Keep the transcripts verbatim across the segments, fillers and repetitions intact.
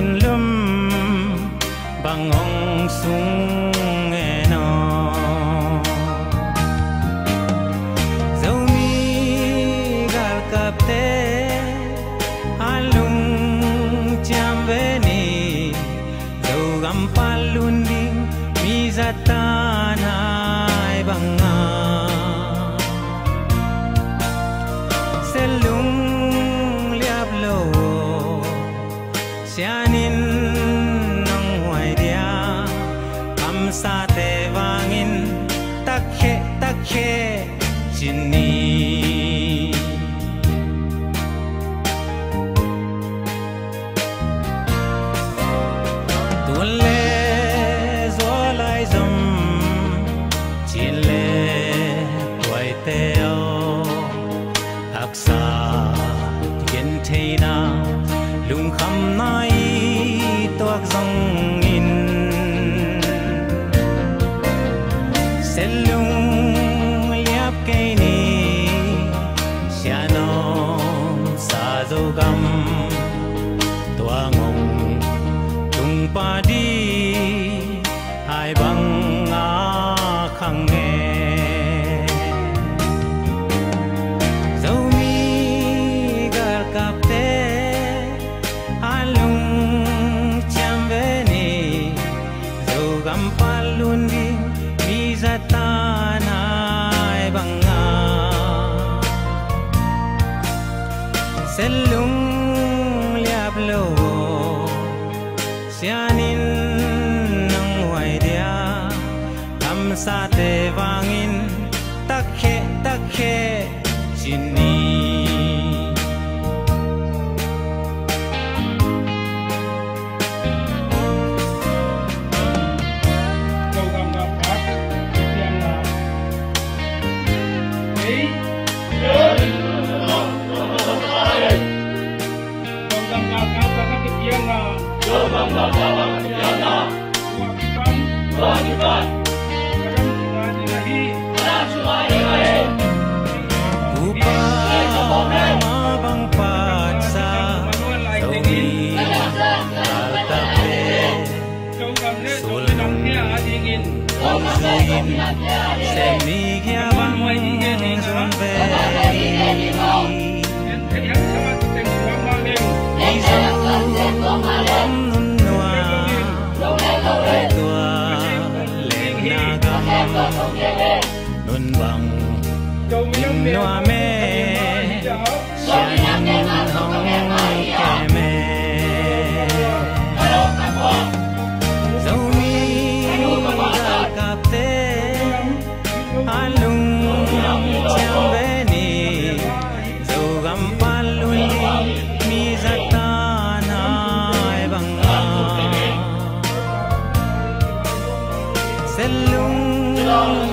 Lum bang hong sung e no. Zomi galkapte a lungciam ve ni. Zogam pan lun ding mi zatan hai banga. Selung liap lo sianin nong huai dia. Kamsate vangin takhe takhe cin ni. Tun le zualai zom cin le tuaite aw. Haksa gentheina lungkhamna i tuak zongin. Selung liap kei ni sianom sa Zogam. Tua ngong tung padi hai banga khang e. Zomi galkapte a lungciam ve ni. Zogam pan lun ding mi zatan hai banga. Selung liap lo sianin nong huai dia. Kamsate vangin takhe takhe cin ni. Upa ma bang patsa Zomi galkapte. Sulung om suin sem ni kia bang zong ve. Ni zong om nun nua tua lengna gam nun bang lim nua me. Sianin hong kem e. Zomi galkapte a lungciam ve ni. Zogam pan lun ding mi zatan hai banga. Selung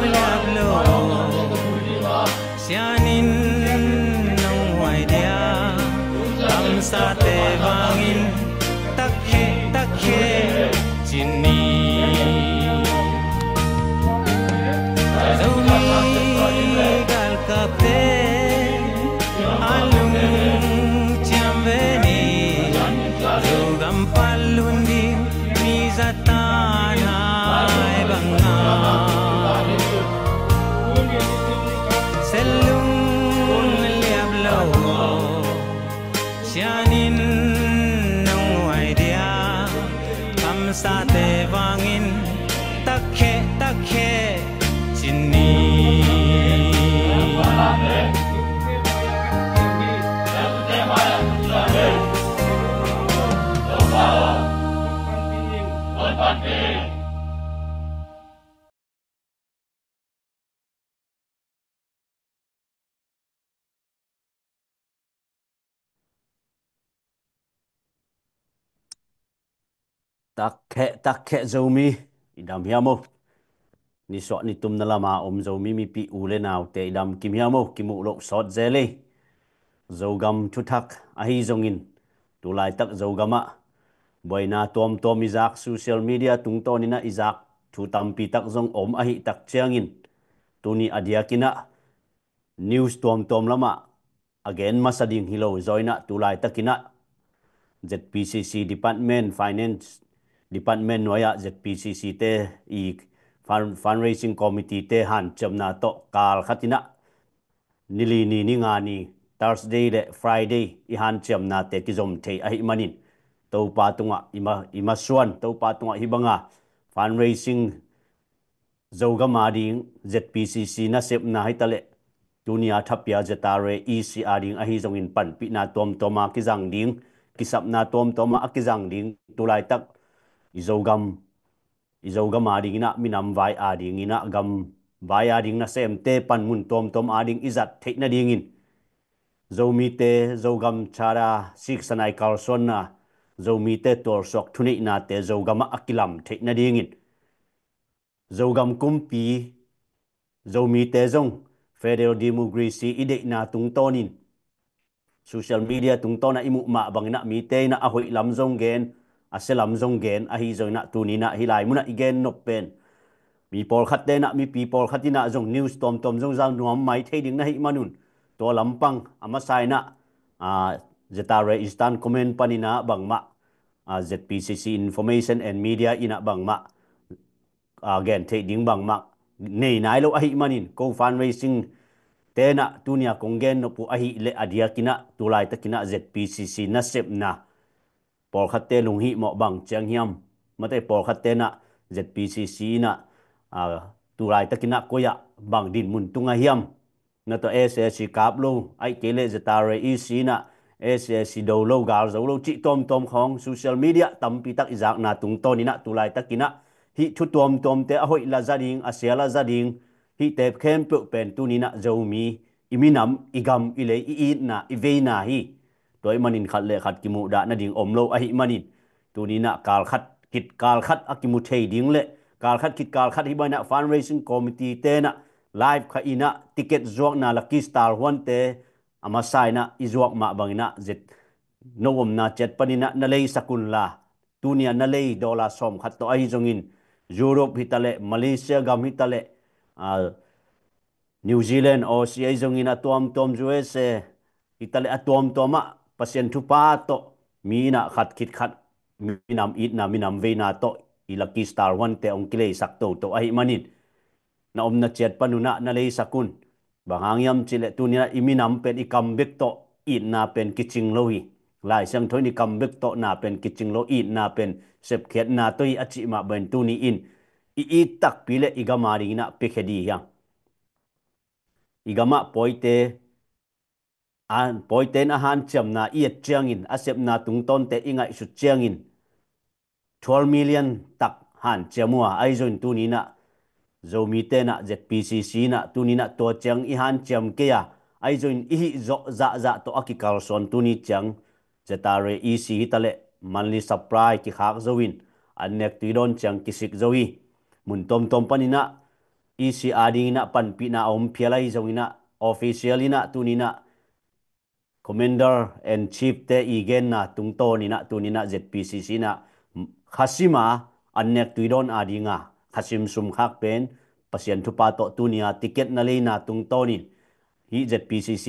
liap lo sianin nong huai dia. Kamsate vangin takhe takhe cin ni. Zomi galkapte a lungciam ve ni. Zogam pan lun ding mi zatan hai banga. Selung liap lo sianin nong huai dia. Kamsate vangin takhe takhe cin ni. Takheh takheh Zomi, i dam hiam o? Nisuah nitumna lama om Zomi mipi u le naute i dam kim hiam o? Kimuh loh sawt zel ei. Zogam thuthak ahi zongin, tulaitak Zogamah buaina tuamtuam i zak, social media tungtawninah i zak thu tampitak zong om ahih tak ciangin, tuni a diakinah news tuamtuam lamah a gen masa ding hi lo zaw inah, tulaitakinah Z P C C department, finance department nuai-ah Z P C C te i fund, fundraising committee te hanciamna tawh kal khat in ah ni li ni, ni nga ni, Thursday le Friday i hanciamnate kizom thei ahih manin Topa tungah i ma, i masuan, Topa tungah hih banga fundraising Zogam ading Z P C C nasepna hi taleh tuni a thapia Z R A E C ading ahi zongin panpihna tuamtuam a kizang ding, kisapna tuamtuam a kizang ding, tulaitak i Zogam, i Zogam ading in ah minam vai ading in ah gam vai ading nasemte panmun tuamtuam ading i zat theih nadingin Zomite Zogam Charter siksan a i kalsuanna, Zomite tualsuak thuneihnate Zogam ah a kilam theih nadingin Zogam kumpi, Zomite zong federal democracy i deihna tungtawnin social media tungtawn ah i muh mah bangin ah mite in ah a hoih lam zong gen, a sia lam zong gen ahi zongin ah tuni in ah hih lai mun ah i gen nop pen mi pawlkhatte in ah, mipi pawlkhat in ah zong news tuamtuam zong za nuam mai thei ding na hih manun tua lampang a masa in ah, ah, Z R A Eastern Command panin ah bangmah, ah, Z P C C Information and Media in ah bangmah a gen theih ding bangmah nei nai lo ahih manin ko fundraising te in ah tuni a kong gen nop uh ahih leh a diakin ah tulaitakin ah Z P C C nasepna pawlkhatte lunghihmawh bang ciang hiam? Mate pawlkhatte in ah Z P C C in ah, ah, tulaitakin ah koi ah bang dinmun tung a hiam? Na tawh S A C kap lo, ahih kei leh Z R A E C in ah S A C do lo, gal zo lo cih tuamtuam khawng social media tampi tak i zakna tungtawnin ah tulaitakin ah hih thu tuamtuamte a hoih la za ding, a sia la za ding, hihte khempeuh pen tuni in ah Zomi i minam, i gam, i lei, i itna, i veina hi. Tua ahih manin khat le khat kimuhdah nading om lo ahih manin tuni in ah kal khat khit kal khat a kimu thei ding le kal khat khit kal khat hih bangin ah fundraising committee te in ah live kha in ah ticket zuakna Lucky Star huante a masa in ah i zuak mah bangin ah zet no omna ciat panin ah na leisak unla, tuni a na lei dollar sawm khat tawh ahi zongin Europe hi taleh, Malaysia gam hi taleh, ah, New Zealand, Aussie ahi zongin a tuamtuam, U S A hi taleh a tuamtuam ah Pasian thupha tawh mi in ah khat khit khat minam itna, minam veina tawh i Lucky Star huante hong kileisak toto ahih manin na omna ciat panun ah na leisak un. Bang hang hiam cih leh tuni in ah i minam pen i kam bek tawh itna pen kicing lo hi. Lai Siangtho in i kam bek tawh na pen kicing lo, itna pen sepkhiatna tawh hi a cih mah bangin tuni in i it takpi le i gam ading in ah piakhia ding hi hang. I gam ah pawite, a, pawite in a hanciamna i et ciangin, a sepna tungtawnte i ngaihsut ciangin twelve million tak hanciam uh a, ahi zongin tuni in ah Zomite in ah Z P C C in ah tuni in ah tua ciang i hanciam kei a, ahi zongin i hih zawh zahzah tawh a kikalsuan tuni ciang Z R A E C hi taleh monthly supply kikhak zo in, an nek tui dawn ciang kisik zo hi. Mun tuamtuam panin ah E C ading in ah panpihna a om phial ahi zongin ah official in ah tuni in ah Commander and Chief te i genna tungtawn in ah tuni in ah Z P C C in ah khasim a an nek tui dawn ading a khasim sum khak pen Pasian thupha tawh tuni a ticket na leina tungtawnin hih Z P C C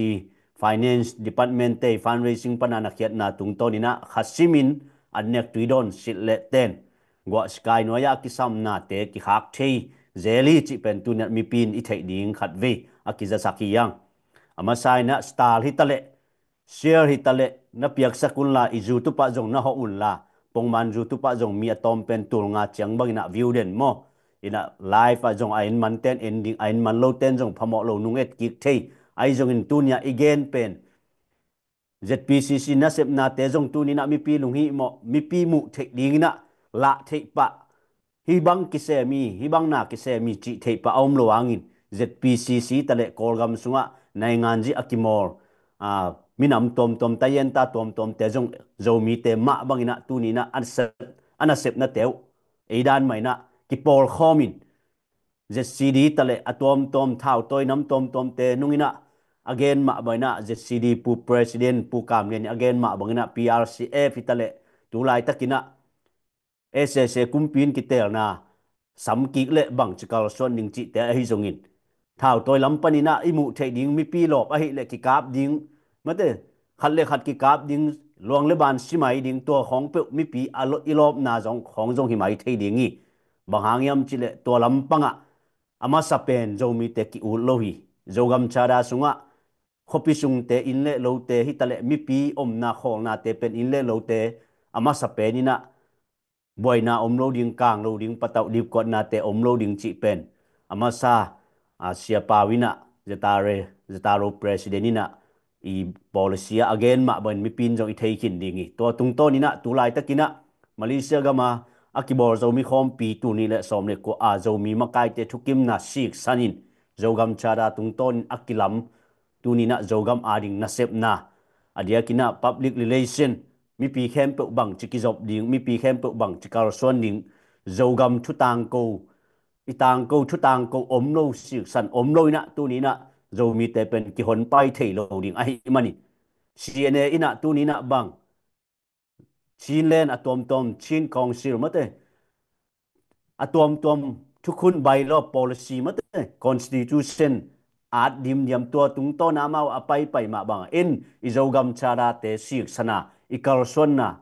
Finance Department te fundraising pan a na khiatna tungtawn in ah khasim in an nek tui dawn silh leh ten guah sikai nuai ah a kisamnate kikhak thei zel hi cih pen tuni in ah mipi in i theih ding khatvei a kizasak hi hang. A masa in ah star hi taleh, share hi taleh na piaksak unla, i YouTube ah zong na hawh unla, pongman YouTube ah zong mi a tawm pen tul nga ciang bangin ah view den maw? In ah live ah zong a en man ten en ding, a en man lo ten zong phamawh lo nung et kik thei. Ahi zongin tuni ah i gen pen Z P C C nasepnate zong tuni in ah mipi lunghihmawh, mipi muh theih ding in ah lah theih pah, hih bang kisem hi, hih bang na kisem hi cih theih pah a om lo hangin Z P C C taleh Kawlgam sungah naingan zih a kimawl, a, minam tuamtuam, tayenta tuamtuamte zong Zomite mah bangin ah tuni in ah a nasep, a nasepnate uh ei dan mah in ah kipawlkhawm in Z C D taleh a tuamtuam, thautawi nam tuamtuamte nung in ah a gen mah bangin ah Z C D Pu President Pu Kam Lian in a gen mah bangin ah P R C F hi taleh tulaitakin ah S S A kumpi in kiteelna samkik le bangci kalsuan ding cihte ahi zongin thautawi lam panin ah i muh theih ding mipi lawp ahih leh kikap ding, mate, khat le khat kikap ding luang le ban si mai ding, tua khawng peuh mipi a lo-, i lawpna zong khawng zong hi mai thei ding hi. Bang hang hiam cih leh tua lampangah a masa pen Zomite ki-ut lo hi. Zogam Charter sungah khuapi sungte, inn le lote hi taleh mipi omna khawlnate pen inn le lote a masa pen inah buaina om lo ding, kang lo ding, patauh dipkuatnate om lo ding cih pen a masa, a, Sia Pau inah, Zatare, Zataro President inah i policy ah a gen mah bangin mipi in zong i thei khin ding hi. Tua tungtawn inah tu laitak inah Malaysia gama a kibawl Zomi khawmpi tul nih le sawm le kua a Zomi makaite thukimna siksan in Zogam Charter tungtawn in a kilam, tuni inah Zogam ading nasepna, a diak inah public relation, mipi khempeuh bangci kizop ding, mipi khempeuh bangci kalsuan ding, Zogam thutangko, i tangko, thutangko om lo, siksan om lo inah tuni inah Zomite pen kihonpai thei lo ding ahih manin, C N A inah tuni inah bang Chinland a tuamtuam, Chin Council mate, a tuamtuam thukhun, bylaw, policy mate, constitution at dimdiam, tua tungtawn amau a paipai mah bangin i Zogam Charter te siksana, i kalsuanna,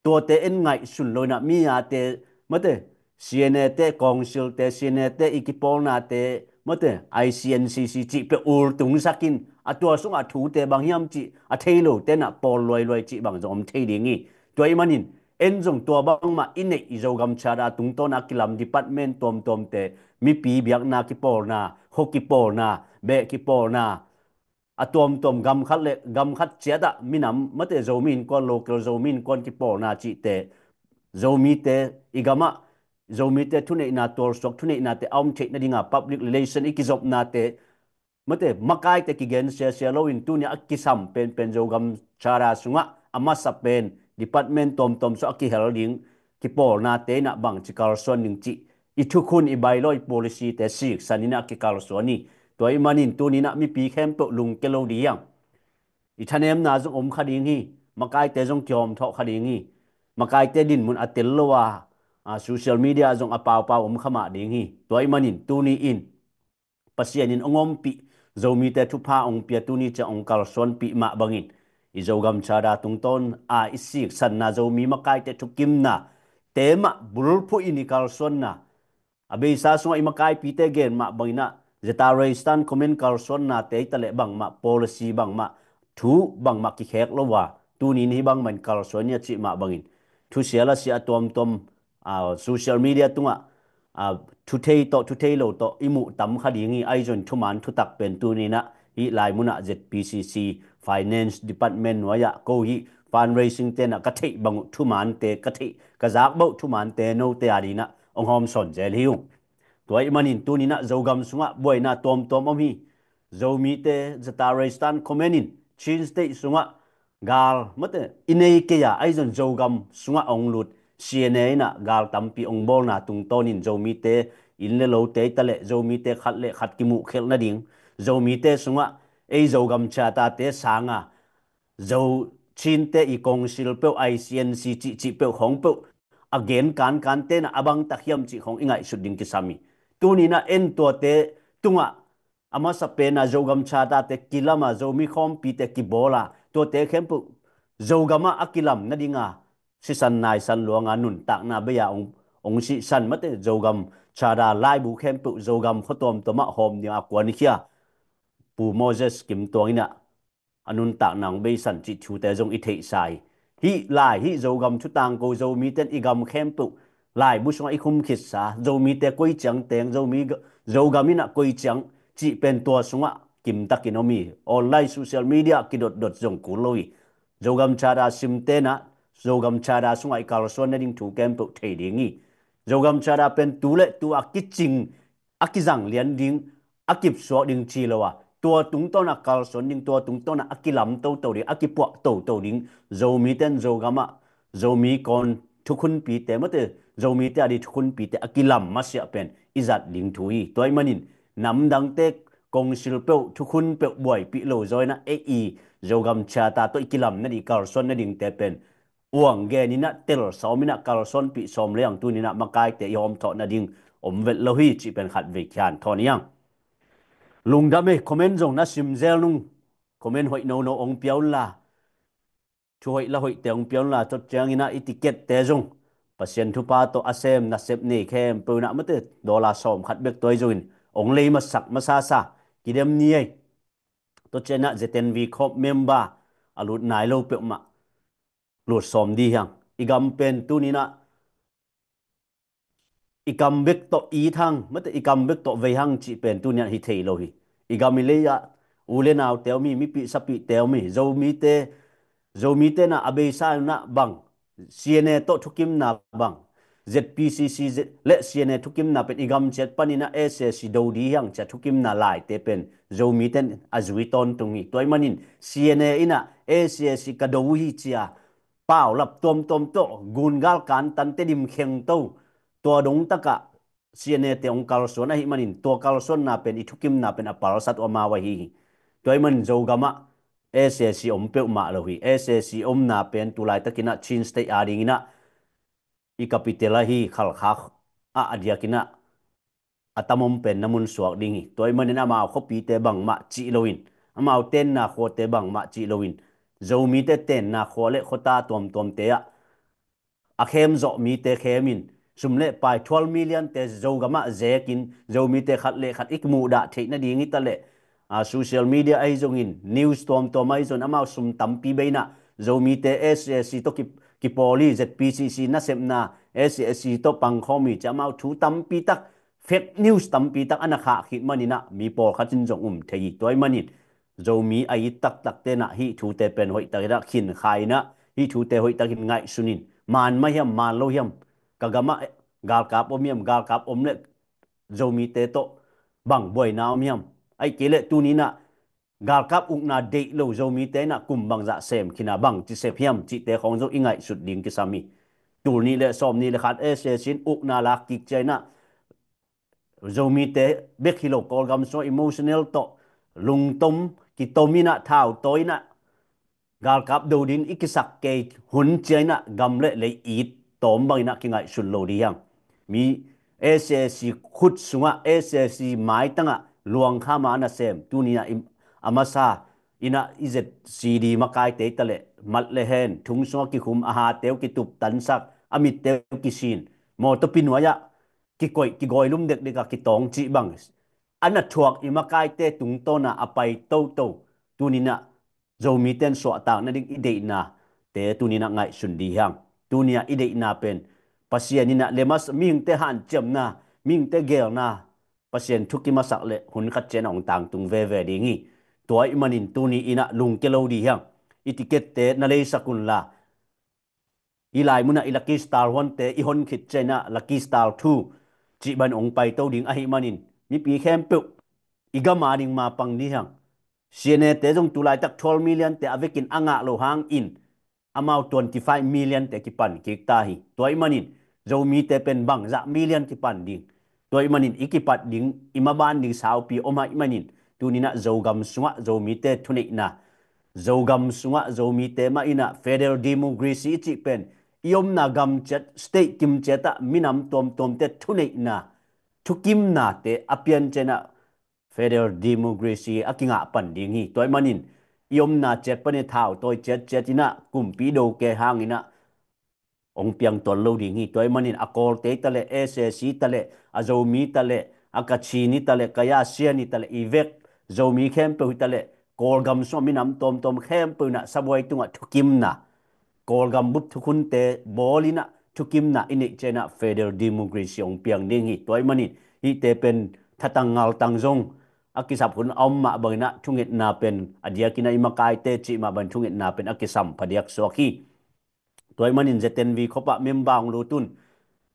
tuate en ngaihsun lo inah mi ate mate, C N A te, Council te, C N A te i kipawlnate mate, I C N C C cih peuh ul tungsak in a tua sungah thute bang hiam cih a thei lote inah pawl luailuai cih bang zong om thei ding hi. Tua ahih manin en zong tua bangmah i neih, i Zogam Charter tungtawn a kilam department tuamtuamte, mipi biakna kipawlna, khua kipawlna, beh kipawlna, a tuamtuam gam khat le gam khat ciatah minam mate, Zomi Innkuan, local Zomi Innkuan kipawlna cihte, Zomite i gamah Zomite thuneihna, tualsuak thuneihnate a om theih nadinga public relation i kizopnate mate, makaite kigen siasia loin tuni a kisam penpen Zogam Charter sungah a masa pen department tuamtuam sungah a kihel ding kipawlnate inah bangci kalsuan ding cih i thukhun, i bylaw, i policy te siksan inah a kikalsuan hi. Tua ahih manin tuni inah mipi khempeuh lungke lo ding hi hang. I thanemna zong om kha ding hi. Makaite zong kihawmthawh kha ding hi. Makaite dinmun a tel lo a, a, social media zong a paupau om kha mah ding hi. Tua ahih manin tuni in Pasian in hong ompih, Zomite thupha hong pia, tuni ciang hong kalsuanpih mah bangin i Zogam Charter tungtawn a i siksanna, Zomi makaite thukimna te mah bulphuh in i kalsuanna, a beisa sungah i makaipite gen mah bang inah Zatare Stand Command kalsuannate hi taleh bangmah policy, bangmah thu, bangmah kikhek lo a, tuni in hih bangmah in kalsuan hi a cih mah bangin thusia lasia a tuamtuam, a, social media tungah, a, thuthei tawh, thuthei lo tawh i muh tam kha ding hi. Ahi zongin thuman thutak pen tuni inah hih lai munah Z P C C Finance Department nuai-ah ko hih fundraising te inah ka theih bang uh thumante, ka theih ka zak bauh thumante note ading inah hong hawmsawn zel hi ung. Tua ahih manin tuni inah Zogam sungah buaina tuamtuam om hi. Zomite Zatare Stand Command in Chin State sungah gal mate i nei kei a, ahi zongin Zogam sungah hong lut C N A inah gal tampi hong bawlna tungtawnin Zomite inn le lote hi taleh Zomite khat le khat kimuhkhelh nading, Zomite sungah ei Zogam Charter te sanga Zo Chinte i Council peuh, I C N C cihcih peuh khawng peuh a gen kankan tenah a bangtak hiam cih khawng i ngaihsut ding kisam hi. Tuni inah en tuate tungah a masa pena Zogam Charter te kilama, Zomi khawmpite kibawla, tuate khempeuh Zogamah a kilam nadinga sisan naisan luanga nuntakna bei-a hong, hong sihsan mate, Zogam Charter laibu khempeuh Zogam khua tuamtuamah hawm dinga kuankhia Pu Moses Kim Tuang inah a nuntakna hong beisan cih thute zong i theihsa hi. Hih lai, hih Zogam thutangko, Zomite in i gam khempeuh laibu sungah i khumkhitsa, Zomite koi ciang teng, Zomi ga-, Zogam inah koi ciang cih pen tua sungah kimtakin om hi. Online social media kidotdot zong kul lo hi. Zogam Charter sim tenah Zogam Charter sungah i kalsuan nading thu khempeuh thei ding hi. Zogam Charter pen tu le tu a kicing, a kizang lian ding, a kipsuak ding ci lo a, tua tungtawnah kalsuan ding, tua tungtawnah a kilam toto ding, a kipuah toto ding, Zomite in Zogamah, Zomi kawn thukhunpite mate, Zomite ading thukhunpite a kilam masiah pen i zat ding thu hi. Tua ahih manin namdangte Council peuh, thukhun peuh buaipih lo zaw inah ei i Zogam Charter tawh i kilam nading, kalsuan nadingte pen uang gen inah, tel sawm inah, kalsuanpih sawm leng tuni inah makaite i hawmthawh nading om vet lo hi cih pen khatvei kian thawn hi hang. Lungdam ei, comment zong na sim zel nung, comment hoih nono hong pia unla. Thu hoih la hoihte hong pia unla, tua ciangin ah i ticket-te zong Pasian thupha tawh a sem nasep nei khempeuh in ah mate dollar sawm khat bek tua hi zongin hong lei masak masasa kidem ni ei. Tua ciangin ah Z N V Corp member a lut nai lo peuhmah lut sawm di hiang. I gam pen tuni in ah i kam bek tawh it hang mate i kam bek tawh vei hang cih pen tuni in ah hi thei lo hi. I gam i lei ah u le naute om hi, mipih sapihte om hi. Zomite, Zomite in ah a beisa in ah bang C N A tawh thukimna bang Z P C C le C N A thukimna pen i gam ciat panin ah S A C do di hiang cia thukimna laite pen Zomite in a zui tawntung hi. Tua ahih manin C N A in ah S A C ka do uh hi cia paulap tuamtuam tawh gun galkan tante dim khengto tua dong takah C N A te hong kalsuan ahih manin tua kalsuanna pen i thukimna pen a palsat uh amau ahi hi. Tua ahih manin Zogam ah S A C om peuhmah lo hi. S A C omna pen tulaitakin ah Chin State adingin ah i capital ahi Khalkha ah a diakin ah a tam om pen na mun suak ding hi. Tua ahih manin amau khuapite bangmah cih loin, amau tenna khuate bangmah cih loin, Zomite tenna khua le khuata tuamtuamte ah a khem zawh mite khemin sum le pai twelve million-te Zogam ah zekin Zomite khat le khat i muhdah theih nading hi ta leh, a, social media ahi zongin news tuamtuam ahi zongin amau sum tampi bei in ah Zomite S A C tawh ki, kipawl hi, Z P C C nasepna S A C tawh pangkhawm hi ci amau thu tampi tak, fake news tampi tak a na khah khit manin ah mi pawlkhat in zong um thei hi. Tua ahih manin Zomi a it taktakte in ah hih thute pen hoihtakin ah khinkhai in ah hih thute hoihtakin ngaihsun in, man mah hiam man lo hiam, ka gam ah galkap om hiam, galkap om le Zomite tawh bang buaina om hiam? Ahih kei leh tuni in ah galkap ukna deih lo Zomite in ah kum bangzah sem khin a, bangci sep hiam cihte khawng zong i ngaihsut ding kisam hi. Tul nih le sawm nih le khat S A C in ukna lak kik ciang in ah Zomite bek hi lo Kawlgam sungah emotional tawh lungtom kitom in ah thautawi in ah galkap do ding i kisak kei hun ciang in ah gam le lei it tawm bangin ah kingaihsun lo di hiang. Mi S A C khut sungah S A C maitangah luangkhama a nasem tuni in ah i, a masa in ah i Z C D makaite hi ta leh, mat le hen thung sungah kikhum, a hate uh kitup tansak, a mitte uh kisin, mawtaw pi nuai ah kikoih kigawi lum dekdek a kitawng cih bang a na thuak i makaite tungtawn a a pai toto tuni in ah Zomite in suahtak nading i deihnate tuni in ah ngaihsun di hiang. Tuni ah i deihna pen Pasian in ah le masa mihingte hanciamna, mihingte geelna Pasian thukim a sak le hun khat ciang a hong tangtung veve ding hi. Tua ahih manin tuni in ah lungkia lo di hiang. I ticket-te na leisak unla, i lai munah i Lucky Star one-te i hon khit ciang in ah Lucky Star two cih bang hong paito ding ahih manin mipi khempeuh i gam ading mapang di hiang. C N A-te zong tulaitak twelve million-te a vekin a ngah lo hangin amau twenty five million-te kipan kik ta hi. Tua ahih manin Zomite pen bangzah million kipan ding? Tua ahih manin i kipat ding, i maban ding saupi om ahih manin tuni in ah Zogam sungah Zomite thuneihna, Zogam sungah Zomite mah in ah federal democracy i cih pen i omna gam ciat, state kim ciat ah minam tuamtuamte thuneihna, thukimnate a pian ciang in ah federal democracy a kingah pan ding hi. Tua ahih manin i omna ciat panin thautawi ciatciat in ah kumpi do kei hangin ah hong piang tuan lo ding hi. Tua ahih manin a Kawlte hi ta leh, S A C hi ta leh, a Zomi hi ta leh, a Kachin hi ta leh, Kayasian hi ta leh, i vek Zomi khempeuh hi ta leh, Kawlgam sungah minam tuamtuam khempeuh in ah sabuai tungah thukimna, Kawlgam bup thukhunte bawl in ah thukimna i neih ciang in ah federal democracy hong piang ding hi. Tua ahih manin hihte pen thatang ngaltang zong a kisap hun a om mah bangin ah thungetna pen a diakin ah i makaite cih mah bangin thungetna pen a kisam phadiak suak hi. Tua ahih manin Z N V khop ah member hong lut un.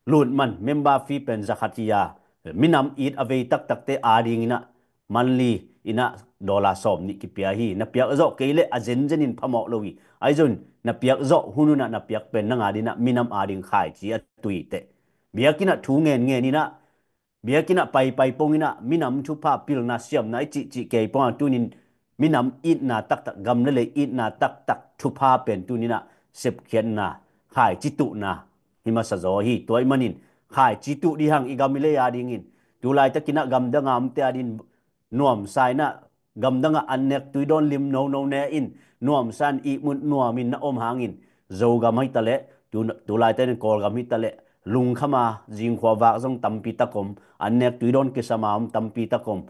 Lut man member fee pen za khat hi a, minam it a vei taktakte adingin ah monthly in ah dollar sawm nih kipia hi. Na piak zawh kei leh a zenzen in phamawh lo hi. Ahi zongin na piak zawh hun un ah na piak pen nang adingin ah minam ading khaici a tui teh. Biakinn ah thu ngenngen in ah, biakinn ah paipai pong in ah minam thupha pilna siamna i cihcih kei pong a, tunin minam itna taktak, gam le lei itna taktak thupha pen tunin ah sepkhiatna, khaici tuhna hi masa zaw hi. Tua ahih manin khaici tuh dih hang, i gam i lei adingin. Tulaitakin ah gamdang a omte adingin nuamsa in ah gamdangah an nek tui dawn lim nono ne in nuamsa in ihmut nuamin na om hangin Zogam hi taleh tu, tulaitak in Kawlgam hi taleh lungkhama zingkhua vak zong tampi tak om, an nek tui dawn kisama om tampi tak om,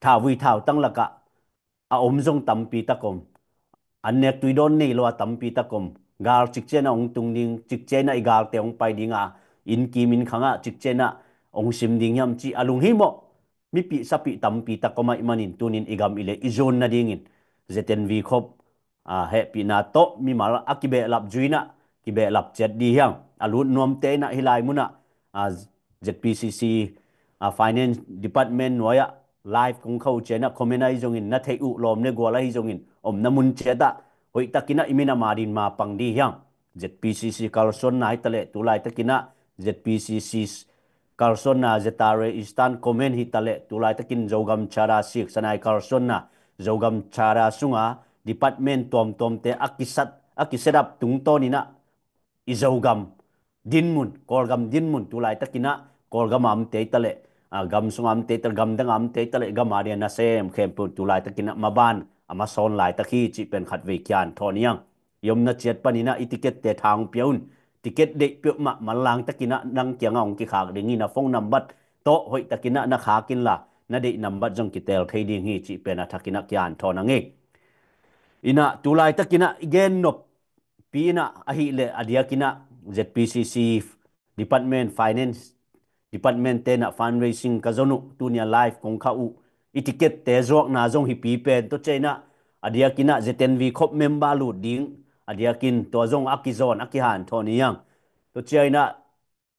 thauvui thautang lakah a om zong tampi tak om, an nek tui dawn nei lo a tampi tak om, gal cikcian a hong tung ding, cikcian a i galte hong pai ding a, inn kim inn khangah cikcian a hong sim ding hiam ci a lunghimawh mipih sapih tampi tak om ahih manin tunin i gam i lei i zuan nadingin Z N V khop a, hehpihna tawh mimal a kibehlap zuinah kibehlap ciat di hiang. A lut nuamte inah hih lai munah a, Z P C C a, Finance Department nuai-ah live kong kha uh cianah comment ahi zongin na theih uh lawm le gual ahi zongin omna mun ciatah hoihtakinah i minam a ding mapang di hiang. Z P C C kalsuanna hi taleh tulaitakinah Z P C C kalsuanna, Z R A Eastern Command hi taleh tulaitakin Zogam Charter siksanna i kalsuanna, Zogam Charter sunga department tuamtuamte a kisat a kiset up tungtawninah i Zogam dinmun, Kawlgam dinmun, tulaitakinah Kawlgam a omte hi taleh a, gam sunga omte hi taleh, gamdanga omte hi taleh, gam a dia nasem khempeuh tulaitakinah maban a masawn laitak hi cih pen khatvei kian thawn hiang. I omna ciat paninah i ticket-te tha hong pia un. Ticket deih peuhmah manlangtakinah nang kiangah hong kikhak ding hi. Na phone nambat tawh hoihtakinah na khak inla na deih nambat zong kitel thei ding hi cih pen a thakinah kian thawn a ngei. Inah tulaitakinah i gen nop pi inah ahileh a diakinah Z P C C Department, Finance Department tenah fundraising ka zon uh, tunia live kong kha uh, i ticket-te zuakna zong hi pi pen tua cianah a diakinah Z N V khop member lut ding a diakin tua zong a kizawn a kihanthawn hiang. Tua cianah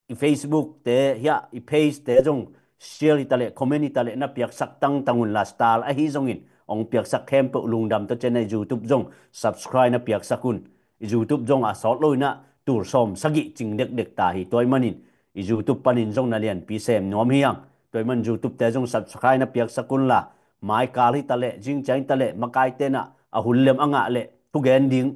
i Facebook-te hiah i page-te zong share hi taleh, comment hi taleh na piaksak tangtang unla, star ahi zongin hong piaksak khempeuh lungdam. Tua cianah i YouTube zong subscribe na piaksak un. I YouTube zong a sawt loinah tul sawm sagih cing dekdek ta hi. Tua ahih manin i YouTube panin zong na lianpi sem nuam hiang. Tua ahih manin YouTube-te zong subscribe na piaksak unla, maikal hi taleh, zingciang hi taleh, makaite inah a hun lem a ngah leh thugen ding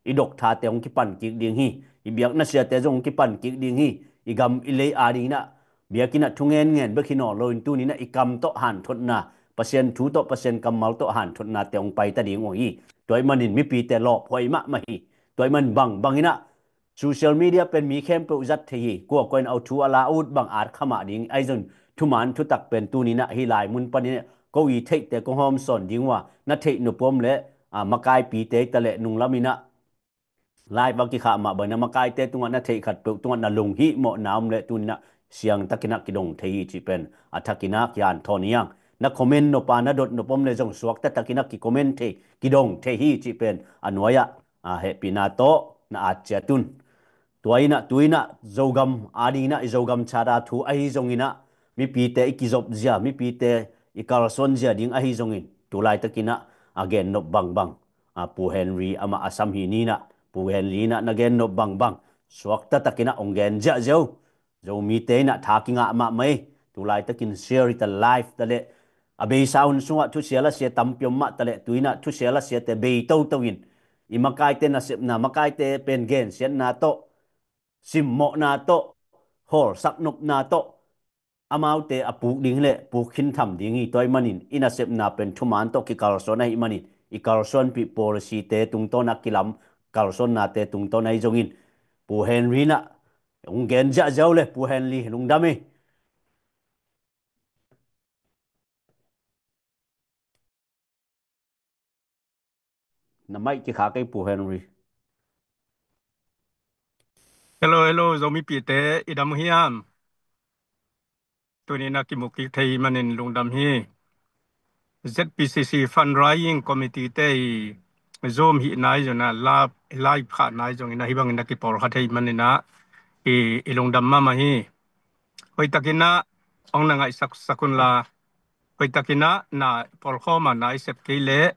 i dokthate hong kipan kik ding hi. I biakna siate zong hong kipan kik ding hi. I gam i lei a dinginah biakinnah thungen ngen bek hi nawn loin tuninah i kam tawh hanthotna, Pasian thu tawh, Pasian kammal tawh hanthotnate hong paita ding uh hi. Tua ahih manin mipite lawphuai mahmah hi. Tua ahih manin bangbanginah social media pen mi khempeuh zat thei hi. Kuakua in a thu a la ut bang at khamah ding ahi zong thuman thutak pen tuninah hih lai mun paninah ko i theihte kong hawmsawn ding uh a, na theih nop om leh a, makaipite hi taleh nunglaminah live a kikhah mah bangin a makaite tungah na theih khatpeuh tungah na lunghihmawhna om leh tuninah siangtakinah kidong thei hi cih pen a thakinah kian thawn hiang. Na comment nop a na dot nop om leh zong suakta takinah kicomment thei, kidong thei hi cih pen a nuai-ah a, hehpihna tawh na at ciat un. Tua inah tuinah Zogam a dinginah i Zogam Charter thu ahi zonginah mipite i kizopzia, mipite i kalsuanzia ding ahi zongin tulaitakinah a gen nop bangbang a, Pu Henry amah a sam hi ninah, Pu Henry inah na gen nop bangbang suakta takinah hong gen ziahziah uh. Zomite inah tha kingah mahmah hi. Tulaitakin share hi ta, live taleh a beisa hun sungah thusia lasia tampi om mah taleh tuinah thusia lasiate bei toto in i makaite nasepna, makaite pen gensiatna tawh, simmawhna tawh, hawlsak nopna tawh amaute a puk ding hileh puk khin tham ding hi. Tua ahih manin i nasepna pen thuman tawh kikalsuan ahih manin i kalsuanpih policy-te tungtawn a kilam kalsuannate tungtawn ahi zongin Pu Henry inah hong gen ziahziah uh le, Pu Henry lungdam hi. Na mic kikhak ei, Pu Henry. Hello, hello, Zomipihte, i dam uh hiam? Tuni na kimu kik thei manin lungdam hi. Z P C C Fundraising Committee te i Zoom hih nai zong a, live, live khah nai zong ina hih bangin na kipawl kha thei manin a i, i lungdam mahmah hi. Hoihtakin a hong na ngaihsak sak unla, hoihtakin a na pawlkhawm a na i sep kei leh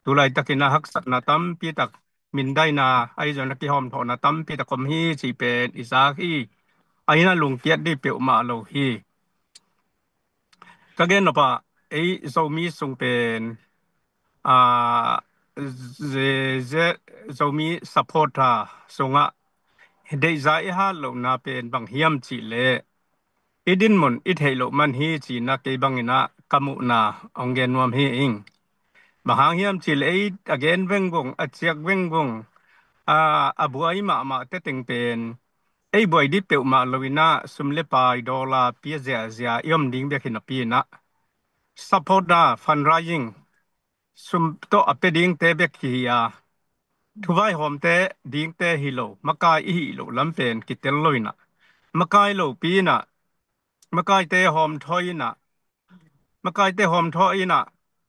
tu laitakin a haksatna tampi tak, mindaina ahi zong a kihawmthawhna tampi tak om hi cih pen i zak hi. Ahi na lungkiat dih peuhmah lo hi. Ka gen nop a, ei Zomi sung pen a, ze, ze, Zomi supporter sungah deihza i hat lohna pen bang hiam cih leh i dinmun i theih loh man hi cihna kei bangin a ka muhna hong gen nuam hi ing. Bang hang hiam cih leh ei a gen vengvung, a ciak vengvung, a, a buai mahmah te teng pen ei buai dih peuhmah lo in ah sum le pai, dollar pia ziahziah i om ding bek hi napi in ah, support a, fundraising, sum tawh a pia dingte bek hi a, thuvaihawmte dingte hi lo, makai i hih loh lam pen kitel lo in ah, makai lopi in ah, makaite hawmthawi in ah, makaite hawmthawi in ah,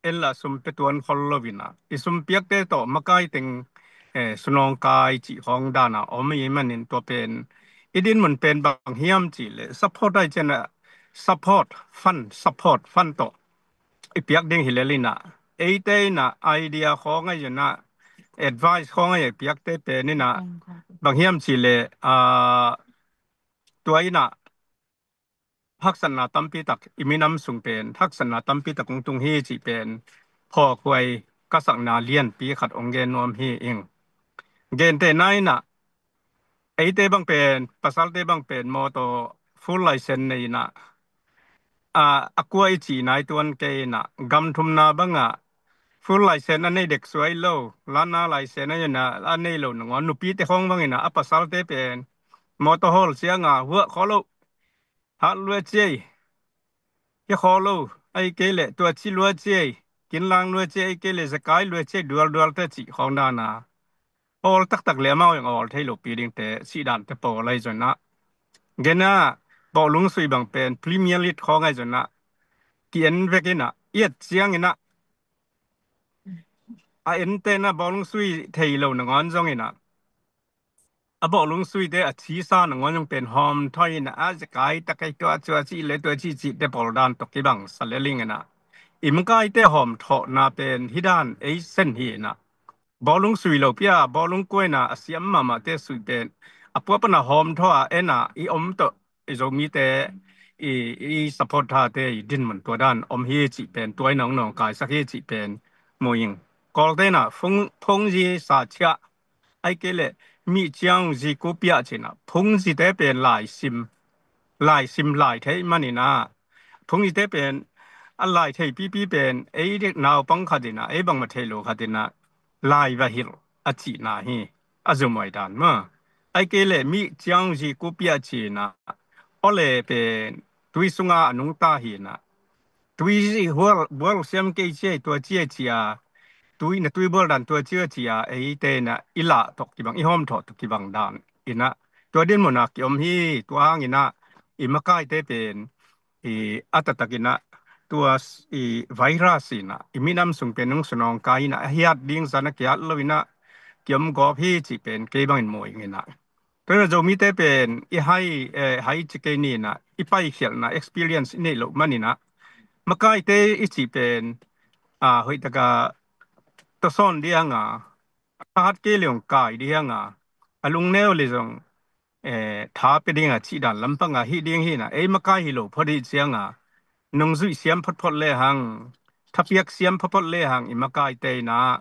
en lah sum pia tuan khol lo in ah, i sum piakte tawh makai teng, eh, sunawngkai cih khawng dan a om ahih manin tua pen i dinmun pen bang hiam cih leh support ahih ciangin ah, support fund, support fund tawh i piak ding hi lel in ah, eite in ah idea khawng ahih zongin ah, advice khawng ahih zongin piakte pen in ah, bang hiam cih leh, ah, tua in ah haksatna tampi tak, i minam sung pen haksatna tampi tak hong tung hi cih pen phawkhuai ka sakna lianpi khat hong gen nuam hi ing. Gentehna in ah, eite bang pen, pasalte bang pen mawtaw full license nei in ah, a, a kua i cih nai tuan kei in ah, gam thumna bang ah full license a nei dek suai lo, lanna license a nei lo nangawn, nupite khawng bang in ah, a pasalte pen mawtaw hawl ciang a huah khawh lo, hat lua ciai, hia khawh lo, ahih kei leh tua ci lua ciai, kinlang lua ciai, ahih kei leh zekai lua ciai, dualdualte cih khawng dan a, awl taktak leh amau zong awl thei lopi dingte, cih dante pawl ahih zongin ah, gen a, bawlung sui bang pen Premier League khawng ahih zongin ah, ki-en vek in ah, i et ciangin ah, a ente in ah bawlung sui thei lo nangawn zong in ah, a bawlung suite a cisa nangawn zong pen hawmthawi in ah, a zekai tak ei, tua cua cih leh tua cih cihte pawl dan tawh kibang sa lel ing in ah, i makaite hawmthawhna pen hih dan ei sen hi in ah, bawlung sui lopi a, bawlung kua in ah a siam mahmahte sui pen a pua pan a hawmthaw a en a i om tawh, i Zomite i, i support thate i dinmun tua dan om hi cih pen, tua in ah hong nawngkaisak hi cih pen mu ing. Kawlte in ah phung, phungzi sa ciah, ahih kei leh mih ciang zi kupiah ci in ah, phungzite pen laisim, laisim lai thei man in ah, phungzite pen a lai thei pipi pen ei dek naupang khat in ah, ei bangmah thei lo khat in ah lai va hilh a cihna hi, a zumhuai dan maw. Ahih kei leh mih ciang zi kupiah ci in ah, aw le pen tui sungah a nungta hi in ah, tui zi hual, bual siam kei ciai, tua ciai ci a, tui na tui bual dan tua ciai ci a, eite in ah i lah tawh kibang, i hawmthawh tawh kibang dan in ah, tua dinmun ah ki-om hi. Tua hang in ah i makaite pen i a taktak in ah, tua s-, i virus in ah i minam sung pen hong sunawngkai in ah, a hiat ding zan a kiat lo in ah ki-om gawp hi cih pen kei bangin mu ing in ah. Tua in ah Zomite pen i hai, eh, hai ci kei ni in ah, i paikhialhna experience i neih loh man in ah, makaite i cih pen, a, hoih tak a tawsawn ding a, a hat kei leh hong kai ding a, a lungneu leh zong, eh, tha pia ding a cih dan lampang a hih ding hi in ah, ei makai hi lo phot ahih ciang a, nungzuih siam photphot lehang, thapiak siam photphot lehang i makaite in ah,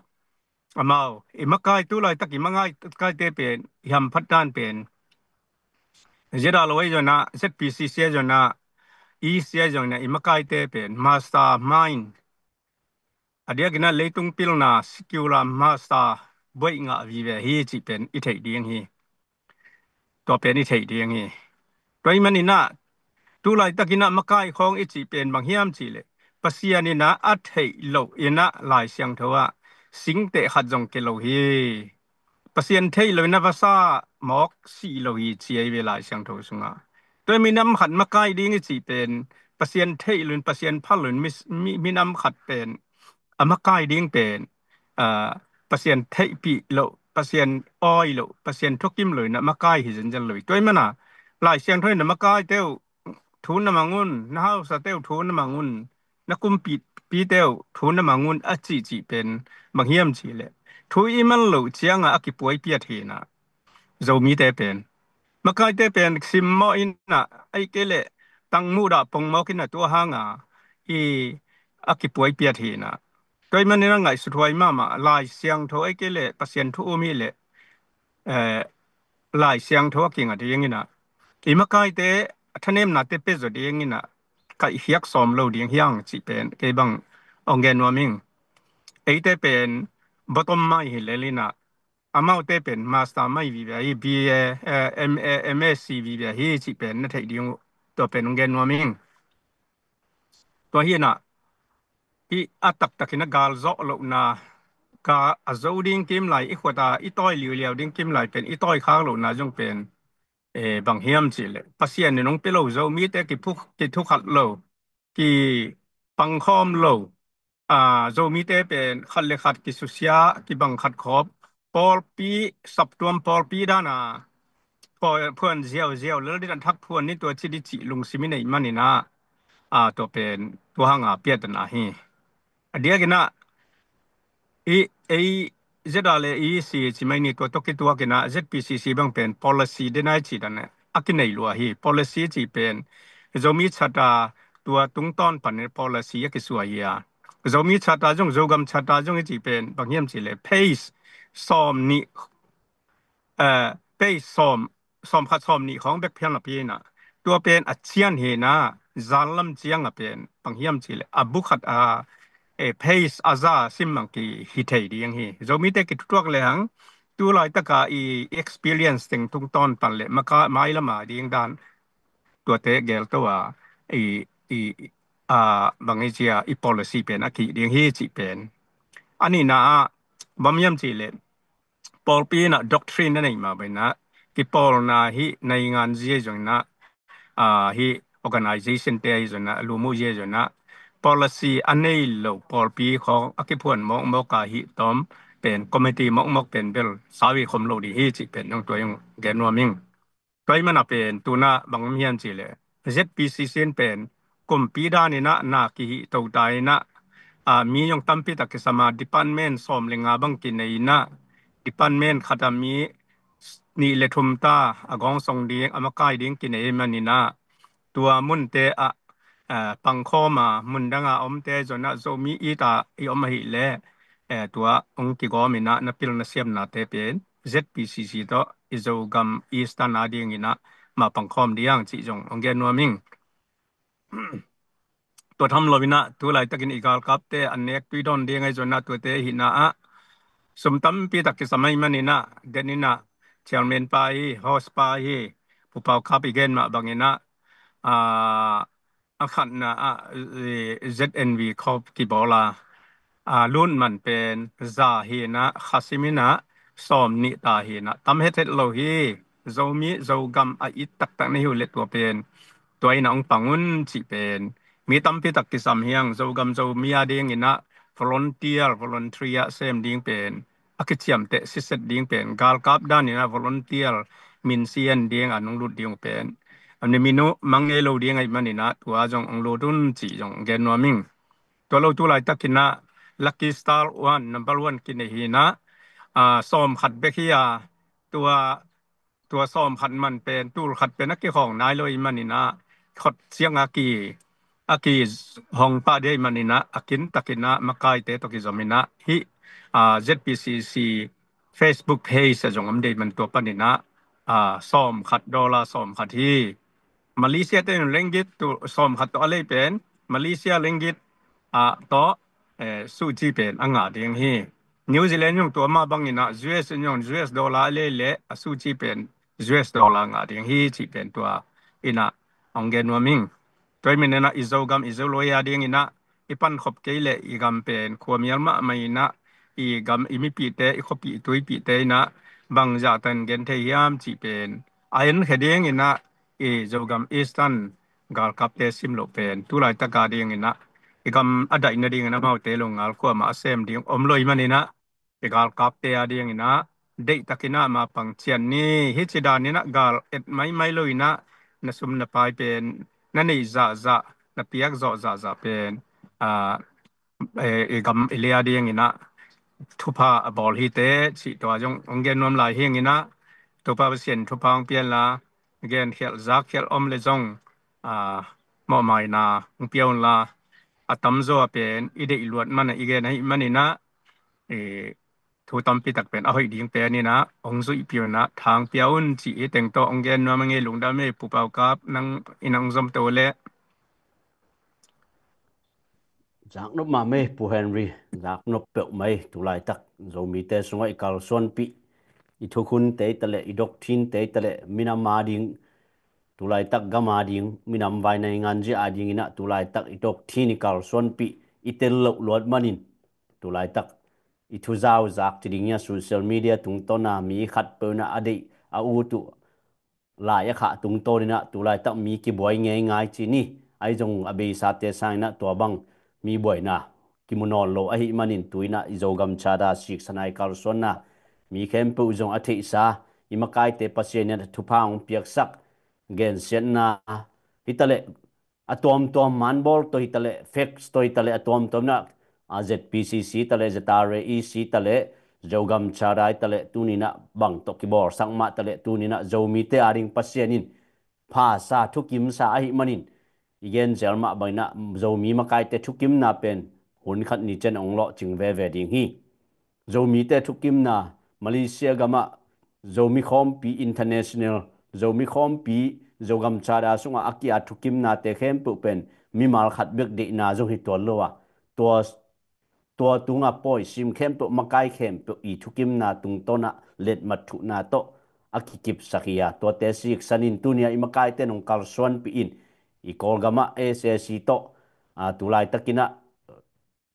amau i makai, tu laitak i makaite pen i hamphat dan pen, Z R O ahih zongin ah, Z P C C ahih zongin ah, E C ahih zongin ah, i makaite pen master mind, a diakin ah leitung pilna secular master buaih ngah vive hi cih pen i theih ding hi. Tua pen i theih ding hi. Tua ahih man in ah, tu laitak in ah makai khawng i cih pen bang hiam cih leh, Pasian in ah a theih loh in ah Lai Siangtho ah singteh khat zong kei lo hi. Pasian theih lo in ah vasa mawk sih lo hi ci ahi ve Lai Siangtho sungah. Tua minam khat makai ding i cih pen, Pasian theih lo in, Pasian phal lo in, mi, mi, minam khat pen a makai ding pen, a, Pasian theihpih loh, Pasian awi loh, Pasian thukim lo in ah makai hi zenzen lo hi. Tua ahih man a Lai Siangtho in ah makaite uh thu na mang un, na hausate uh thu na mang un, na kumpite uh thu na mang un a cihcih pen bang hiam cih leh, thu i man loh ciang a a kipuai piat hi in ah, Zomite pen, makaite pen simmawh in ah, ahih kei leh tangmuhdah pongmawk in ah, tua hang a i a kipuai piat hi in ah. Tua ahih man in ah ngaihsuthuai mahmah, Lai Siangtho ahih kei leh Pasian thu um hi leh, eh, Lai Siangtho a kinga ding in ah, i makaite a thanemnate pia zaw ding in ah, kaihkhiak sawm lo ding hi hang cih pen kei bang hong gen nuam ing. eite pen bottom mai hi lel inah, amaute pen master mai vive ahi, B A, eh, M A, M S C vive ahi cih pen na theih ding uh, tua pen hong gen nuam ing. Tua hi inah, i a taktakin a gal zawh lohna, ka a zo ding kim lai, i khuata i tawi liuliau ding kim lai pen i tawi khak lohna zong pen, eh, bang hiam cih leh Pasian in hong pia lo, Zomite kiphuk, kithukhat lo, kipangkhawm lo, ah, Zomite pen khat le khat kisusia, kibang khat khawp, pawlpi, saptuam pawlpi dana phuan ziauziau lel ding, a thak phuan ni tua ci ding cih lungsim i neih maninah, ah, tua pen tua hanga piatana hi. A diakinah i, ei, Z R le E C ci mai ni, tua tawh kituakinah Z P C C bang pen policy dena i cih dan a kinei lua hi. Policy cih pen Zomi Charter tua tungtawn panin policy a kisuah hi a, Zomi Charter zong, Zogam Charter zong i cih pen bang hiam cih leh page sawm nih, eh, page sawm, sawm khat sawm nih khawng bek phial napi inah, tua pen a cian hi inah, zan lam ciang a pen bang hiam cih leh a bu khat a, eh, page a za sim mang kihi thei ding hi. Zomite kithutuak lehang tu laitaka i experience teng tungtawn pan le maka mailama ding dan tuate gelto a, i, i, a, bang i cia, i policy pen a kih ding hi cih pen. A nihna ah bang hiam cih leh pawlpi inah doctrine a neih mah bang inah, kipawlna hi naingan zia zong inah, ah, hi organization te ahi zong inah, a lum uh zia zong inah, policy a nei lo pawlpi khawng a kiphuan mawkmawk a hi tom pen, committee mawkmawk pen bel sawi khom lo ding hi cih pen zong tua zong gen nuam ing. Tua i mana pen tuna bang om hiam cih leh Z P C C in pen kumpi dan inah na kihih to ta inah, ah, mi zong tampi tak kisam a, department sawm le nga bang kinei inah, department khat a mi nih le thum ta a gawngsong ding, a makai ding kinei maninah, tua munte ah, eh, pangkhawm a, mun danga omte zong inah Zomi it a i om ahih leh, eh, tua hong kigawm inah na pil na siamnate pen Z P C C tawh i Zogam Eastern a ding inah ma pangkhawm ding cih zong hong gen nuam ing. Tua tham lo inah tu laitakin i galkapte an nek tui dawn ding ahi zong inah, tuate hihna ah sum tampi tak kisam ahi maninah, den inah chairman pa hi, host pa hi, Pu Pau Kap i gen mah bang inah, ah, a khatna ah, eh, Z N V khawp kibawl a, ah, lut man pen za hi inah, khasim inah sawm nih ta hi inah, tam hethet lo hi. Zomi, Zogam a it taktak na hi uh leh tua pen tua inah hong pang un cih pen mi tampi tak kisam hi hang. Zogam Zomi a ding inah volunteer, voluntary a sem ding pen, a kiciamteh siset ding pen, galkap dan inah volunteer minsian ding a nung lut ding uh pen, a ni minu mang ngei lo ding ahi maninah tua zong hong lut un cih zong gen nuam ing. Tua lo tu laitakinah Lucky Star one, number one kinei hi inah, ah, sawm khat bek hi a, tua, tua sawm khat man pen tul khat pen a kikhawng nai lo i maninah, khot ciang a ki, a kihong pah ding i maninah, a kintakinah makaite tawh kizom inah hih, ah, Z P C C Facebook page a zong om ding man tua paninah, ah, sawm khat, dollar sawm khat hi. Malaysia te in ringgit, tua sawm khat tawh a lei pen Malaysia ringgit, ah, tawh, eh, suci pen a ngah ding hi. New Zealand zong tua mah bang inah, U S zong U S dollar a lei leh a suci pen U S dollar ngah ding hi cih pen tua inah hong gen nuam ing. Tua i maninah i Zogam i Zoloi a ding inah i pankhop kei leh i gam pen khuamial mahmah inah, i gam i mipihte, i khuapih i tuipihte inah bang zahtan gen thei hiam cih pen a enkhia ding inah i Zogam Eastern galkapte sim loh pen tu laitaka ding inah i gam a daih nading inah amaute lo ngal kuamah a sem ding om lo i maninah, i galkapte a ding inah deihtakinah ma pang cian ni. Hih ci dan inah gal et maimai lo inah na sum na pai pen na neih zahzah, na piak zawh zahzah pen, ah, eh, i gam i lei a ding inah thupha a bawl hi teh cih tua zong hong gen nuam lai hi ing inah, Topa Pasian thupha hong pia inla, genkhialh zakkhialh om leh zong, ah, mawhmaina hong pia unla, a tamzaw a pen i deih luat man a i gen ahi maninah, eh, thu tampi tak pen a hoih ding pen inah hong zuihpih unla, thang pia un cih hi teng tawh hong gen nuam ing ei. Lungdam ei Pu Pau Kap, nang inah hong zom to leh. Zaknop mahmah ei Pu Henry, zaknop peuhmah ei. Tulaitak Zomite sungah i kalsuanpih, i thukhunte hi taleh, i doctrinete hi taleh, minam a ding, tulaitak gam a ding, minam vai naingan zia a dingin ah tulaitak i doctrine i kalsuanpih i tel loh luat manin, tulaitak i thuzauzak ci ding hi a, social media tungtawn a mi khatpeuh in ah a deih a ut uh lai a khah tungtawn in ah tulaitak mi kibuai ngeingai ci ni. Ahi zong a beisate sang in ah tua bang mi buaina kimu nawn lo ahih manin, tu in ah i Zogam Charter siksan a i kalsuanna, mi khempeuh zong a theihsa, i makaite Pasian in ah thupha hong piaksak, gensiatna hi taleh, a tuamtuam manbawl tawh hi taleh, fax tawh hi taleh, a tuamtuam in ah, a, Z P C C hi taleh, Z R A E C hi taleh, Zogam Charter hi taleh, tuni in ah bang tawh kibawlsak mah taleh, tuni in ah Zomite a ding Pasian in phasa, thukimsa ahih manin, i genzel mah bang in ah Zomi makaite thukimna pen hun khat ni ciang hong lawhcing veve ding hi. Zomite thukimna, Malaysia gamah Zomi Khawmpi International, Zomi Khawmpi, Zogam Charter sungah a ki-at thukimnate khempeuh pen mimal khat bek deihna zong hi tuan lo a, tua, tua tungah pawi sim khempeuh, makai khempeuh i thukimna tungtawn ah letmat thuhna tawh a kikipsak hi a, tuate siksan in tuni a i makaite in hong kalsuanpih in, i Kawlgamah S A C tawh, a, tulaitak in ah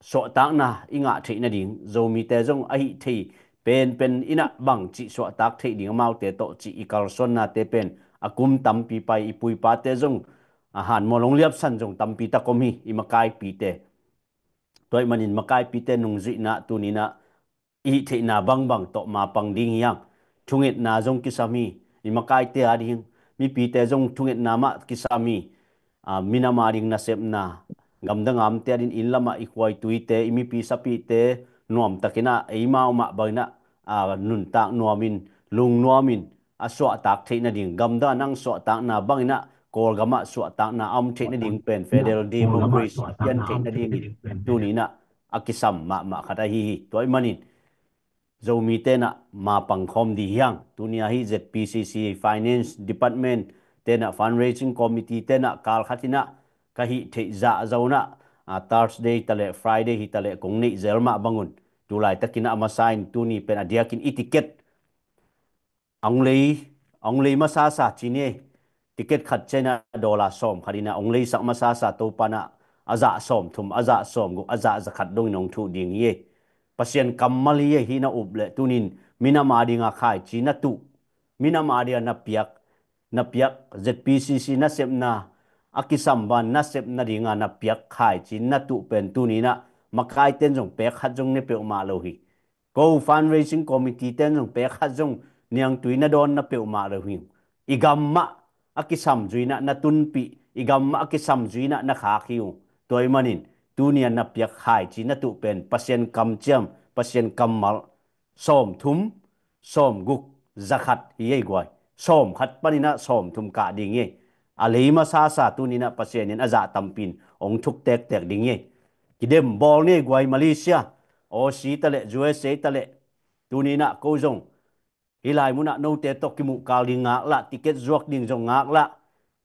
suahtakna i ngah theih nading, Zomite zong a hih thei penpen in ah bangci suahtak theih ding amaute tawh cih i kalsuannate pen a kum tampi pai, i pu i pate zong a hanmual hong liapsan zong tampi tak om hi, i makaipite. Tua ahih manin makaipite nungzuihna, tuni in ah i hih theihna bangbang tawh mapang ding hi hang. Thungetna zong kisam hi, i makaite a ding, mipite zong thungetna mah kisam hi. A, minam a ding nasepna, gamdang a omte a ding, inn lamah i khua i tuite, i mipi sapite nuamtak in ah, eimau mah bang in ah, a, nuntak nuamin, lungnuamin a suahtak theih nading, gamdang a nang suahtakna bang in ah Kawlgamah suahtakna a om theih nading pen federal democracy a pian theih nadingin tuni in ah a kisam mahmah khat ahi hi. Tua ahih manin Zomite in ah mapang khawm ding hi hang. Tuni a hih Z P C C Finance Department te in ah, Fundraising Committee te in ah kal khat in ah ka hih theih zah zo in ah, a, Thursday hi taleh, Friday hi taleh kong neih zel mah bangun, tulaitak in ah a masa in tuni pen a diakin i ticket a hong lei, a hong lei masasa ci ni ei. Ticket khat ciang in ah dollar sawm khat in ah hong leisak masasa, Topa in ah a zah sawm thum, a zah sawm guk, a zah za khat dongin hong thuh ding hi ei. Pasian kammal hi ei, hih na up leh tunin minam a ding a khaici na tuh, minam a ding a na piak, na piak, Z P C C nasepna a kisam bang nasep nading a na piak khaici na tuh pen tuni in ah makaite in zong pek khat zong ne peuhmah lo hi. Ko Fundraising Committee te in zong pek khat zong niangtui na dawn na peuhmah lo hi. I gam mah a kisam zui in ah na tunpih, i gam mah a kisam zui in ah na khak hi uh. Tua ahih manin tuni a na piak khaici na tuh pen Pasian kamciam, Pasian kammal, sawm thum, sawm guk, za khat hi ei guai. Sawm khat panin ah sawm thum kah ding hi ei. A lei masasa tuni in ah Pasian in a zah tampi in hong thuk tektek ding hi ei. Kidem bawl ni ei guai, Malaysia, Aussie hi taleh, U S A hi taleh, tuni in ah ko zong hih lai mun ah note tawh kimuh kal ding ngaklah, ticket zuak ding zong ngaklah.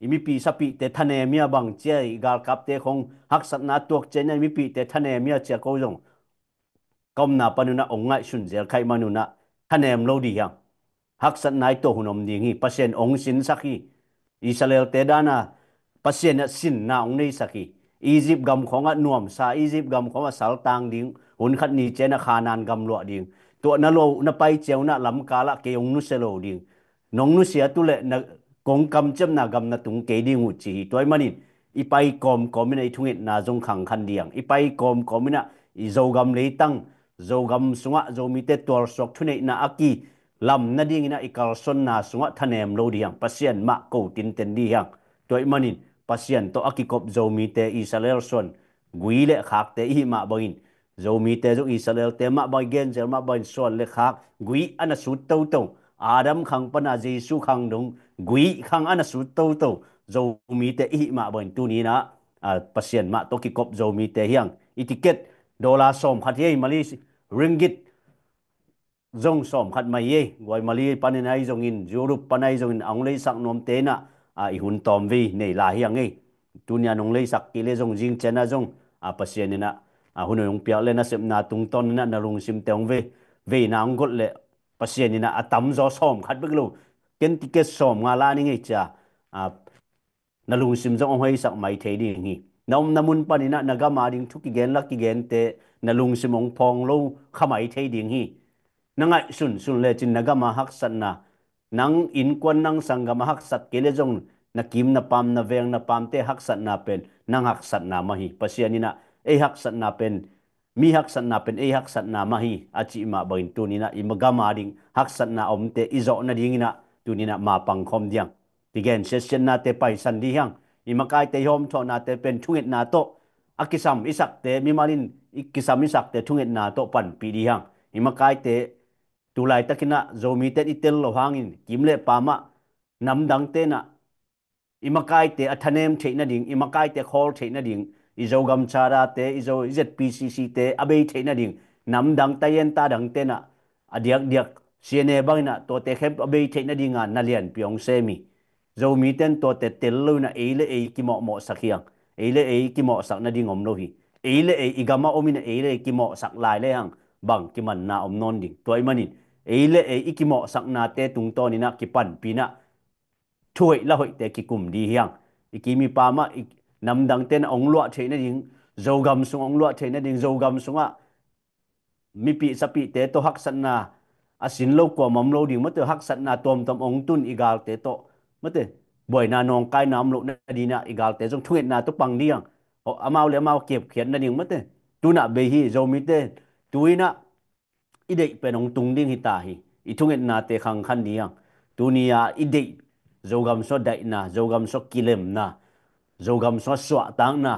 I mipi sapite thanem hi a, bang ci a, i galkapte khong haksatna tuak ciang in ah i mipite thanem hi a ci a, ko zong ka omna panun ah hong ngaihsun zel kha ahih manun ah thanem lo ding hi hang. Haksatna i tuah hun om ding hi. Pasian hong sinsak hi. Israel-te dan a Pasian in ah sinna hong neisak hi. Egypt gam khawngah nuamsa, Egypt gam khawngah saltang ding, hun khat ni ciang in ah Khanaan gam luah ding. Tua na lo, na pai ciang un ah lamkal ah kei hong nusia lo ding. Nong nusia tu leh na, kong kamciamna gam na tung kei ding uh ci hi. Tua ahih manin i pai kawmkawm in ah i thungetna zong khangkhan ding hi hang. I pai kawmkawm in ah i Zogam leitang, Zogam sungah Zomite tualsuak thuneihna a kilam nadingin ah i kalsuanna sungah thanem lo ding hi hang. Pasian mah ko tinten ding hi hang. Tua ahih manin Pasian tawh a kikop Zomite, Israel suan gui le khakte i hih mah bangin, Zomite zong Israel-te mah bang, genzel mah bangin suan le khak gui a na sut toto. Adam khang pan a Jesu khang dong gui khang a na sut toto Zomite i hih mah bangin tuni in ah, a, Pasian mah tawh kikop Zomite hi hang. I ticket dollar sawm khat hi ei, Malaysia ringgit zong sawm khat mah hi ei. Guai, Malay pan in ahi zongin, Europe pan ahi zongin, a hong leisak nuamte in ah, a, i hun tawmvei nei lai hi hang ei. Tuni a nong leisak kei leh zong zing ciang ah zong, a Pasian in ah a hun hong piak le nasepna tungtawn in ah na lungsimte hong vei, veina hong golh le Pasian in ah a tamzaw sawm khat bek lo, ken ticket sawm nga la ning ei cia, a na lungsim zong hong hoihsak mai thei ding hi. Na omna mun panin ah na gam a ding thu kigen la kigente na lungsim hong phawng lo kha mai thei ding hi. Na ngaihsun sun lecin na gam a haksatna, nang innkuan nang sanggam a haksat kei le zong na kim na pam na veng na pamte haksatna pen nang haksatna mah hi. Pasian in ah ei haksatna pen, mi haksatna pen ei haksatna mah hi a cih mah bangin tuni in ah i gam a ding haksatna omte i zawh nadingin ah tuni in ah mapang khawm diang. Kigen siatsiatnate paisan dih hiang. I makaite i hawmthawhnate pen thungetna tawh a kisam i sakte, mimal in i kisam i sakte thungetna tawh panpih dih hiang. I makaite tu laitakin ah Zomite in i tel lo hangin kim le pam ah namdangte in ah i makaite a thanem theih nading, i makaite khawl theih nading, i Zogam Charter te, i Zo, i Z P C C te a bei theih nading, namdang tayenta dangte in ah a diakdiak C N A bangin ah tuate khempeuh a bei theih nadinga na lianpi hong sem hi. Zomite in tuate tel lo in ah ei le ei kimawhmawhsak hiang. Ei le ei kimawhsak nading om lo hi. Ei le ei i gam a om in ah ei le ei kimawhsak lai le hang bang kimanna om nawn ding. Tua ahih manin ei le ei i kimawhsaknate tungtawn in ah kipanpih in ah thuhoih la hoihte kikum dih hiang. I kim i pam ah i namdangte in ah hong luah theih nading, Zogam sung hong luah theih nading, Zogam sungah mipih sapihte tawh haksatna a sin lo kuamah om lo ding, mate, haksatna tuamtuam hong tun i galte tawh, mate, buaina nawngkaina om loh nading in ah i galte zong thungetna tawh pang dih hiang. Amau le amau kepkhiat nading, mate, tu in ah bei hi. Zomite tu in ah i deih pen hong tung ding hi ta hi. I thungetnate khangkhan dih hiang. Tuni a i deih, Zogam sungah daihna, Zogam sungah kilemna, Zogam sungah suahtakna,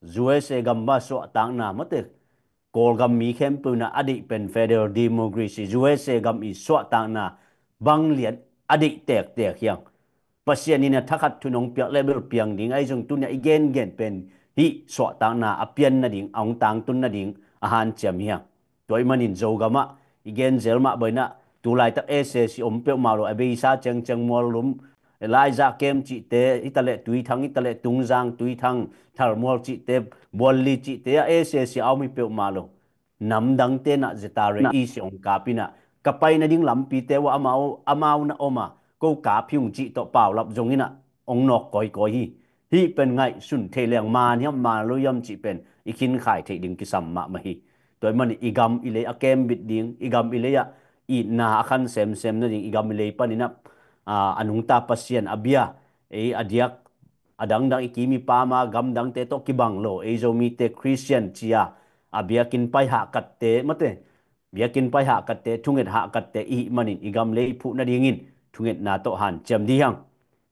U S A gam bang suahtakna, mate, Kawlgam mi khempeuh in ah a deih pen federal democracy, U S A gam i suahtakna bang lian a deih tektek hiang. Pasian in a thakhat thu nong piak le bel piang ding ahi zong, tuni a i gengen pen hih suahtakna a pian nading, a hong tangtun nading a hanciam hiang. Tua ahih manin Zogam ah i gen zel mah bangin ah, tu laitak S A C om peuhmah lo, a beisa ciangciang Muallum, Elijah Camp cihte, hitaleh Tuithang, hitaleh Tungzang, Tuithang, Thalmual cihte, Bualli cihte ah S A C a om hi peuhmah lo. Namdangte in ah Zatara i si hong kap in ah, ka pai nading lampite uh ah amau, amau na om a, ko kap hi ung cih tawh paulap zong in ah hong nawk kawikawi hi. Hih pen ngaihsun thei leng man hiam man lo hiam cih pen i khinkhai theih ding kisam mahmah hi. Tua ahih manin i gam i lei a kembit ding, i gam i lei ah itna a khan semsem nading, i gam i lei panin ah, a, a nungta Pasian a bia, ei a diak, a dangdang i kim i pam a gamdangte tawh kibang lo, ei Zomite Khristian ci a, a biakinn pai hahkatte, mate, biakinn pai hahkatte, thunget hahkatte i hih manin i gam lei phuh nadingin thungetna tawh hanciam dih hiang.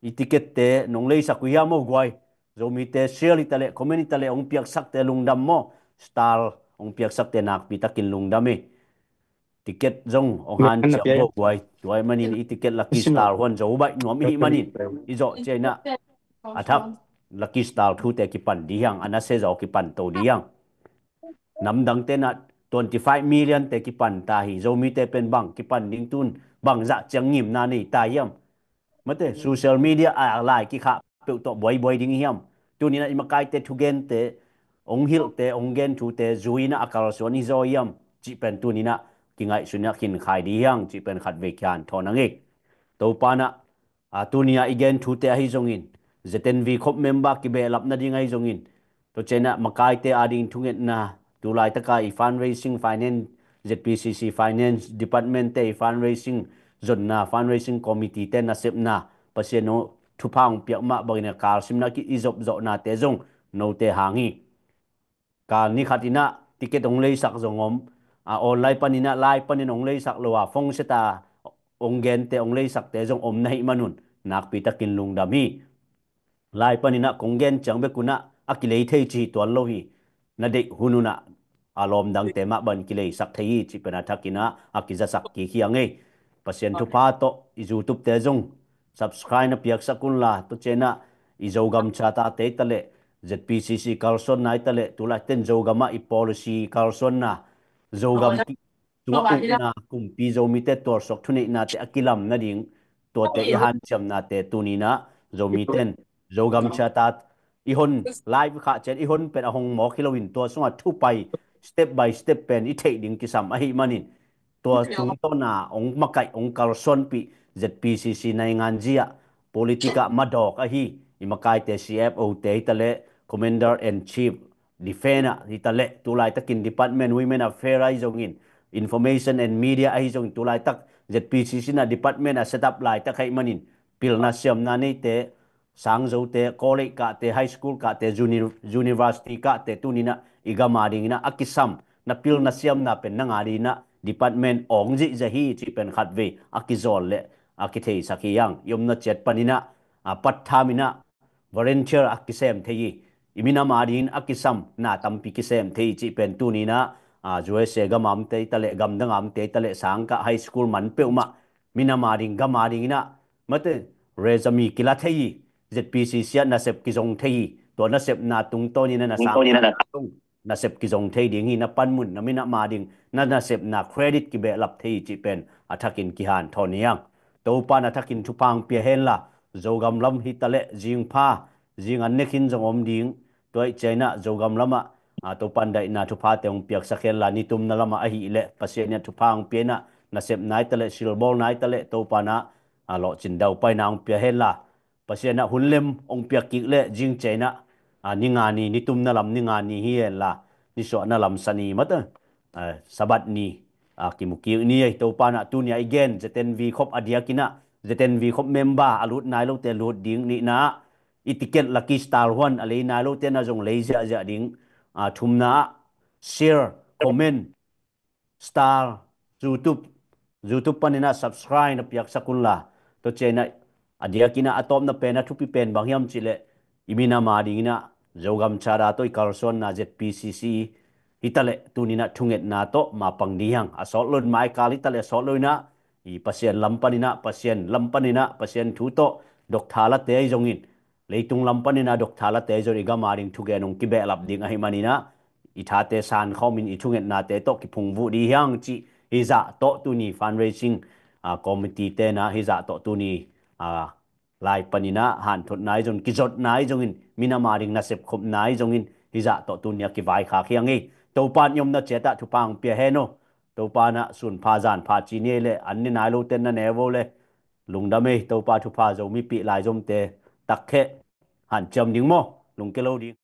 I ticket-te nong leisak uh hiam aw guai? Zomite share hitaleh, comment hitaleh hong piaksakte lungdam maw? Star hong piaksakte nakpitakin lungdam hi. Ticket zong hong hanciam aw guai. Tua ahih manin i ticket Lucky Star huan zo baih nuam i hih manin, i zawh ciangin ah a thak Lucky Star thute kipan dih hiang, a nasia zaw kipan to dih hiang. Namdangte in ah twenty five million-te kipan ta hi. Zomite pen bang kipan ding, tun bangzah ciang ngimna nei ta hiam? Mate, social media a lai kikhah peuh tawh buaibuai ding hiam? Tuni in ah i makaite thugente, hong hilhte, hong gen thute zui in ah a kalsuan hi zaw hiam cih pen tuni in ah kingaihsun in ah khinkhai dih hiang cih pen khatvei kihanthawn ing ei. Topa in ah, a, tuni a i gen thute ahi zongin, Z N V khop member kibehlap nading ahi zongin, tua ciangin ah makaite ading thungetna, tu laitaka i fundraising finance, Z P C C finance department-te i fundraising zonna, fundraising committee-te nasepna, Pasian in thupha hong piak mah bangin a kalsimna ki i zopzawhnate zong note hang hi. Kal ni khat in ah ticket hong leisak zong om, a, online panin ah, live panin hong leisak lo a, phone set a hong gente, hong leisakte zong om na hih manun nakpitakin lungdam hi. Live panin ah kong gen ciang bek un ah a kilei thei ci hi tuan lo hi. Na deih hun un ah a lawmdangte mah bangin kileisak thei hi cih pen a thakin ah a kizasak kik hi ing ei. Pasian thupha tawh i YouTube-te zong subscribe na piaksak unla, tua ciangin ah i Zogam Charter-te hitaleh, Z P C C kalsuanna hitaleh, tu laitakin Zogam ah i policy kalsuanna, Zogam ki, tungah ukna, kumpi Zomite tualsuak thuneihnate a kilam nading, tuate i hanciamnate tuni in ah Zomite in Zogam Charter i hon live khah cian i hon pen a hong mawk hi loin tua sungah thupai step by step pen i theih ding kisam ahih manin tua tungtawna hong makaih hong kalsuanpih Z P C C naingan zia politika madawk ahi i makaite C F O te hitaleh Commander and Chief Defense ah hitaleh tulaitakin Department Women Affairs ahi zongin Information and Media ahi zongin tulaitak Z P C C na department a set up laitak ahih manin pilna siamna neite sangzote college kahte high school kahte university kahte tuninah i gama dinginah a kisam na pilna siamna pen na nga dinginah department awng zihzah hi cih pen khatvei a kizawl le a kitheisak hi ang i omna ciat paninah a patthaminah volunteer a kisem thei hi i minam a dingin a kisam na tampi kisem thei cih pen tuninah a U S A gam amte taleh gamdang amte taleh sangkah high school man peuhmah minam a ding gam a dinginah mate rezami kila thei hi Z P C C ah nasep kizong thei hi tua nasepna tungtawninah na sang nasep kizong thei ding hi na panmun na minam a ding na nasepna credit kibehlap thei hi cih pen a thakin kihanthawn hi ang Topan a thakin thupha hong pia henla Zogam lam hitaleh zingpha zing an nekhin zong om ding tua ih ciainah Zogam lamah Topan daihna thuphate hong piaksak henla nitumna lamah ahih leh Pasian inah thupha hong pia inah nasepna hitaleh silbawlna hitaleh Topanah lawhcin daupaina hong pia henla Pasian ah hun lem hong piak kik leh zing ciainah ni nga ni nitumna lam ni nga ni hi henla nisuahna lam sa ni mata Sabbath ni kimu kik ni ei Topanah tunia i gen Z N V khop a diakinah Z N V khop member a lut nai lote lut ding nihna ah i ticket lucky star huan a lei nai lote na zong lei ziahziah ding thumna ah share comment star YouTube YouTube paninah subscribe na piaksak unla tua ciainah a diakinah a tawpna pen a thupi pen bang hiam cihleh i minam a dinginah Zogam chada tawh i kalsuanna Z P C C hitaleh tuninah thungetna tawh mapang ding hiang a sawt loin maikal hitaleh a sawt loinah i Pasian lam paninah Pasian lam paninah Pasian thu tawh doktha late ahi zongin leitung lam paninah doktha late ahi zongin i gam a ding thugen hong kibehlap ding ahih maninah i thate san khawmin i thungetnate tawh kiphungvuh ding hiang cih hizah tawh tuni fundraising committee tenah hizah tawh tuni lai paninah hanthotna ahi zongin kizotna ahi zongin minam a ding nasep khopna ahi zongin hizah tawh tunia kivaikhak hiang ei Topan i omna ciatah thupha hong pia hen aw Topanah sunpha zanpha ci ni ei leh an ni nai lote na nevo le lungdam ei Topa thupha Zomi pih lai zomte takkhe hanciam ding maw lungke lo ding